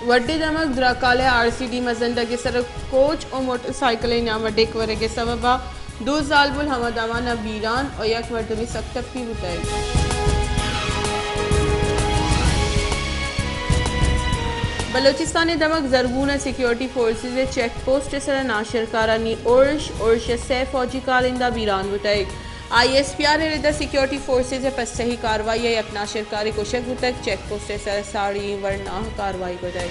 وڈھ ءِ دمگ دراکالہ ءِ آر سی ڈی مزنڈگ ءِ سر ءَ کوچ ءُ موٹر سائیکل ءِ نیام ءَ ڈک ورگ ءِ سبب ءَ دو زالبول ہما دمان ءَ بیران ءُ یک مردمے سک ٹپی بوتگ۔ بلوچستان ءِ دمگ زرگون ءَ سیکیورٹی فورسز ءِ چیک پوسٹ ءِ سر ءَ ناشرکارانی ارش، ارش ءَ سئے فوجی کارندہ بیران بوتگ۔ آئی ایس پی آر ءِ رد ءَ سیکیورٹی فورسز ءِ پسہی کاروائی ءَ یک ناشرکارے کشگ بوتگ، چیک پوسٹ ءِ سر ءَ ساڑی ورناہ کاروائی کتگ۔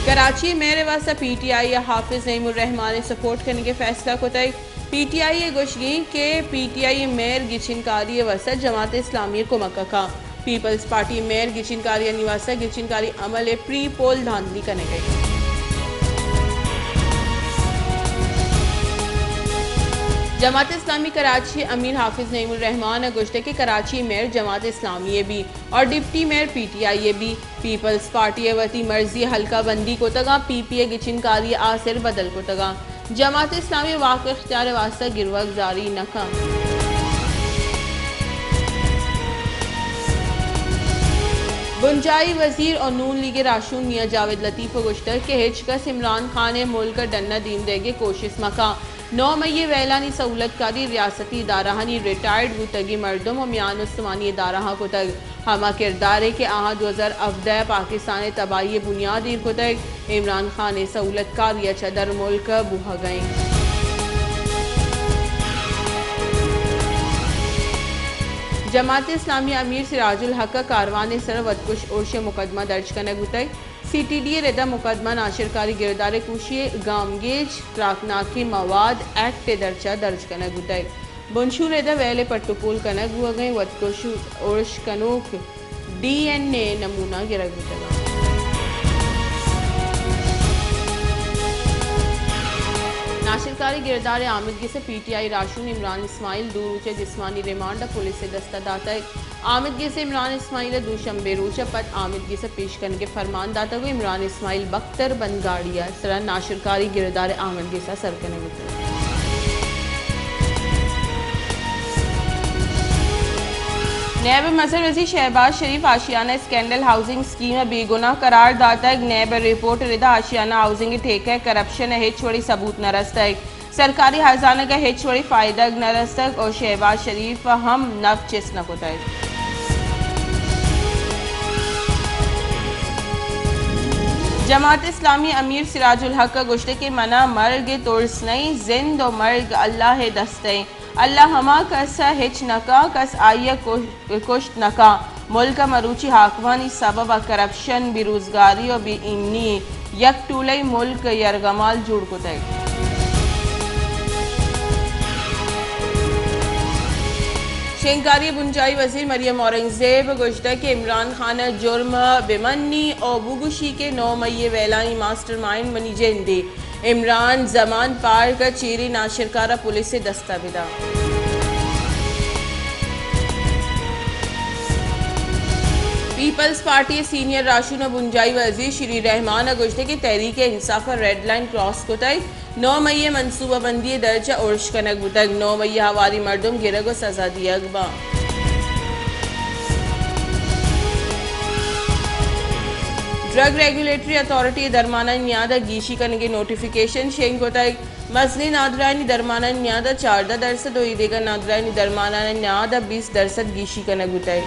کراچی ءِ میئر ءِ واستہ پی ٹی آئی ءَ حافظ نعیم الرحمان ءِ سپورٹ کنگ ءِ فیصلہ کتگ۔ پی ٹی آئی ءِ گوشگ انت کہ پی ٹی آئی ءِ میئر گچین کاری ءِ واستہ جماعت اسلامی ءِ کمک ءَ کاں۔ پیپلز پارٹی ءِ میئر گچین کاریانی واستہ گچین کاری عمل ءِ پری پول دھاندلی کنگ ءَ انت۔ جماعت اسلامی کراچی ءِ امیر حافظ نعیم الرحمان ءَ گوشتگ کہ کراچی ءِ میئر جماعت اسلامی ءِ بی اور deputy mayor P T I ءِ بی۔ پیپلز پارٹی ءَ وتی مرضی ءَ حلقہ بندی کتگ ءُ پی پی ءِ گچین کاری ءِ آسر بدل کتگ۔ جماعت اسلامی ءِ واک اختیار ءِ واستہ گروک زاری نہ کنت۔ بنجاہی وزیر ءُ نون لیگ ءِ راہشون میاں جاوید لطیف ءَ گوشتگ کہ ہچ کس عمران خان ءِ ملک ءَ ڈن ءَ دیم دئیگ ءِ کوشست مہ کنت۔ نو مئی ءِ ویلانی سہولت کاری ریاستی ادارہانی ریٹائرڈ بوتگیں مردم ءُ میان استمانی ادارہاں کتگ۔ ہما کردارے کہ آہاں دو ہزار ہبدہ ءَ پاکستان ءِ تباہی ءِ بنیاد ایر کتگ، عمران خان ءِ سہولت کاری ءَ چہ درملک بوہگ ءَ انت۔ جماعت اسلامی ءِ امیر سراج الحق ءَ کاروان ءِ سر ءَ وتکش ارش ءِ مقدمہ درج کنگ بوتگ۔ سی ٹی ڈی ءِ رد ءَ مقدمہ ناشرکاری گردار ءِ کوشی ءِ گامگیج تراکناکیں مواد ایکٹ ءِ درچ ءَ درج کنگ بوتگ۔ بنشون ءِ رد ءَ ویل ءِ پٹ ءُ پول کنگ بوہگ ءَ انت، وتکش ارش کنوک ڈی این اے نمونہ گرگ بوتگ انت۔ ناشرکاری گردار ءِ آمدگس ءَ پی ٹی آئی راہشون عمران اسماعیل دو روچ ءِ جسمانی ریمانڈ ءَ پولیس ءِ دست ءَ داتگ۔ آمدگس ءَ عمران اسماعیل ءَ دوشنبے روچ ءَ پد آمدگس ءَ پیش کنگ ءِ فرمان داتگ ءُ عمران اسماعیل بکتر بند گاڑی ءِ سر ءَ ناشرکاری گردار ءِ آمدگس ءَ سر کنگ بوتگ۔ نیب ءِ مزن وزیر شہباز شریف ءَ آشیانہ اسکینڈل ہاؤسنگ اسکیم ءَ بے گناہ قرار داتگ۔ نیب ءِ رپورٹ ءِ رد ءَ آشیانہ ہاؤسنگ ءِ ٹھیکہ ءِ کرپشن ءِ ہچ وڑیں ثبوت نہ رستگ۔ سرکاری ہزانگ ءَ ہچ وڑیں فائدگ نہ رستگ ءُ شہباز شریف ءَ ہم نپ چست نہ کتگ۔ جماعت اسلامی ءِ امیر سراج الحق ءَ گوشتگ کہ منا مرگ ءِ ترس نہ انت، زند ءُ مرگ اللہ ءِ دست ءَ انت۔ اللہ ہما کس ءَ ہچ نہ کنت، کس آئی ءَ کش-، کشت نہ کنت۔ ملک ءَ مروچی حاکمانی سبب ءَ کرپشن، بے روزگاری ءُ بے ایمنی یک ٹولئی ملک یرغمال جوڑ کتگ۔ شنگکاری ءِ بنجاہی وزیر مریم اورنگزیب ءَ گوشتگ کہ عمران خان ءَ جرم بہ منی ءُ بگوشی کہ نو مئی ءِ ویلانی ماسٹر مائنڈ منی جندے۔ عمران زمان پارک ءَ چیریں ناشرکار ءَ پولیس ءِ دست ءَ بداں۔ پیپلز پارٹی ءِ سینئر راہشون ءُ بنجاہی وزیر شیری رحمان ءَ گوشتگ کہ تحریک انصاف ءَ ریڈ لائن کراس کتگ، نو مئی ءِ منصوبہ بندی ءِ درچ ءَ ارش کنگ بوتگ، نو مئی ءَ ہواریں مردم گرگ ءُ سزا دیگ باں۔ ڈرگ ریگولیٹری اتھارٹی ءَ درمانانی نیاد ءَ گیشی کنگ ءِ نوٹیفکیشن شنگ کتگ۔ مزنیں نادراہانی درمانانی نیاد ءَ چاردہ درسد ءُ اے دگہ نادراہانی درمانانی نیاد ءَ بیست درسد گیشی کنگ بوتگ۔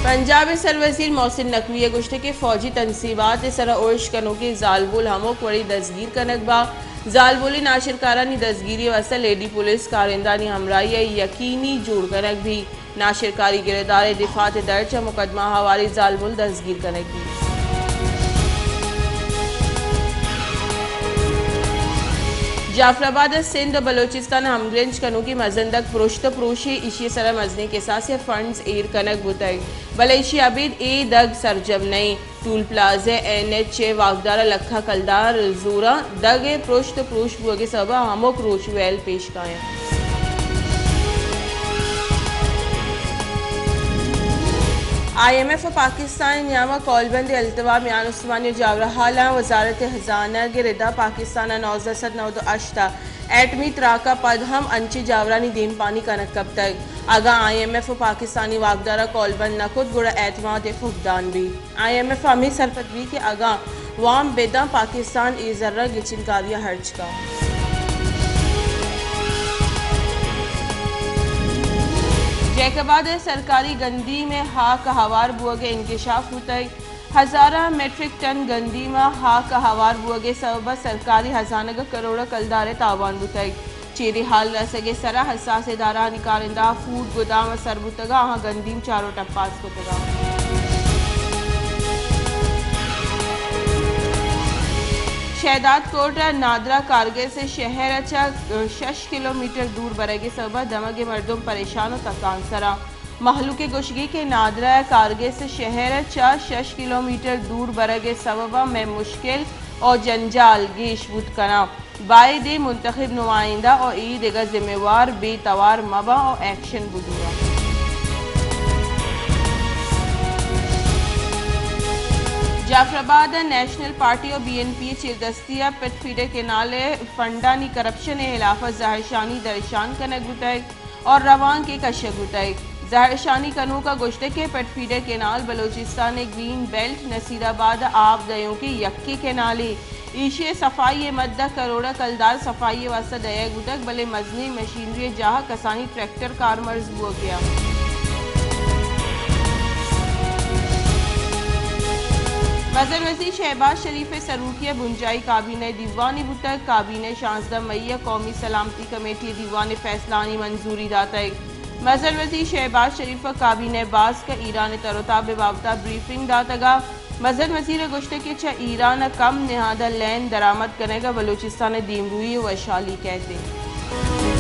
پنجاب ءِ سروزیر محسن نقوی ءَ گوشتگ کہ فوجی تنصیبات ءِ سر ءَ ارش کنوکیں زالبول ہمک وڑی دزگیر کنگ باں۔ زالبولیں ناشرکارانی دزگیری ءِ واستہ لیڈی پولیس کارندہانی ہمراہی ءَ یقینی جوڑ کنگ بیت۔ ناشرکاری گردار ءِ دفات ءِ درچ ءَ مقدمہ ہواریں زالبول دزگیر کنگ بیت۔ جعفر آباد ءَ سندھ ءُ بلوچستان ءِ ہمگرنچ کنوکیں مزن دگ پرشت ءُ پروشے، ایشی ءِ سر ءَ مزنیں کساسے ءَ فنڈز ایر کنگ بوتگ، بلے ایشی ءَ ابید اے دگ سرجم نہ انت۔ ٹول پلازہ ءِ این ایچ ءِ واکدار ءَ لکھاں کلدار زوراں، دگ ءِ پرشت ءُ پروش بوگ ءِ سبب ءَ ہمک روچ ویل پیش کاینت۔ آئی ایم ایف ء پاکستان ء نیام ء کولبند ء التوا میان استمانی ء جاورھالاں۔ وزارت خزانگ ء ردا پاکستان ء نوزدہ سد نود ء ہشت ء ایٹمی تراک ء پد ہم انچیں جاورانی دیمپانی کنگ کپتگ۔ اگاں آئی ایم ایف ء پاکستانی واکدار ء کولبند نہ کت گڑا اعتماد ء فقدان بیت۔ آئی ایم ایف ء ہمے سرپد بیت کہ اگاں وام بداں پاکستان اے زر ء گچین کاری ء ہرچ کنت۔ جیکب آباد ء سرکاری گندیم ء ہاک ء ہوار بوگ ء انکشاف بوتگ۔ ہزاراں میٹرک ٹن گندیم ء ہاک ء ہوار بوگ ء سبب ء سرکاری ہزانگ ء کروڑ ء کلدار ء تاوان بوتگ۔ چیریں ہال رسگ ء سرا حساس ادارہانی کارندہ فوڈ گدام ء سر بوتگ ء آہاں گندیم چار و ٹپاس کتگ۔ شہداد کوٹ ء نادرا کارگس ء شہر ء چہ شش کلومیٹر دور برگ ء سبب ء دمگ ء مردم پریشان و تکان سرا۔ مہلوک ء گوشگی کہ نادرا ء کارگس ء شہر ء چہ شش کلومیٹر دور برگ ء سبب ء مئے مشکل و جنجال گیش بوت کناں۔ باید اے منتخب نمائندہ و اے دگہ ذمہ وار بے توار مباں و ایکشن بزوراں۔ جعفر آباد ء نیشنل پارٹی و بی این پی ء چیردستی ء پٹ فیڈر کینال ء فنڈانی کرپشن ء ہلاف ء زہرشانی درشان کنگ بوتگ۔ اور روانکے کشگ بوتگ۔ زہرشانی کنوکا گوشتگ کہ پٹ فیڈر کینال بلوچستان ء گرین بیلٹ نصیر آباد ء آپ دئیوکیں یکیں کینالے۔ ایشی ء صفائی ء مد ء کروڑ ء کلدار صفائی ء واستہ دئیگ بوتگ، بلے مزنیں مشینری ء جاہ ء کسانیں ٹریکٹر کارمرز بوگ ء انت۔ مزن وزیر شہباز شریف ء سروکی ء بنجاہی کابینہ ء دیوانے بوتگ۔ کابینہ ء شانزدہ مئی ء قومی سلامتی کمیٹی ء دیوان ء فیصلہانی منظوری داتگ۔ مزن وزیر شہباز شریف ء کابینہ ء باسک ء ایران ء تر و تاب ء بابت ء بریفنگ داتگ ء مزن وزیر ء گوشتگ کہ چہ ایران ء کم نہاد ء لین درآمد کنگ ء بلوچستان ء دیمروئی ء وشھالی کئیت۔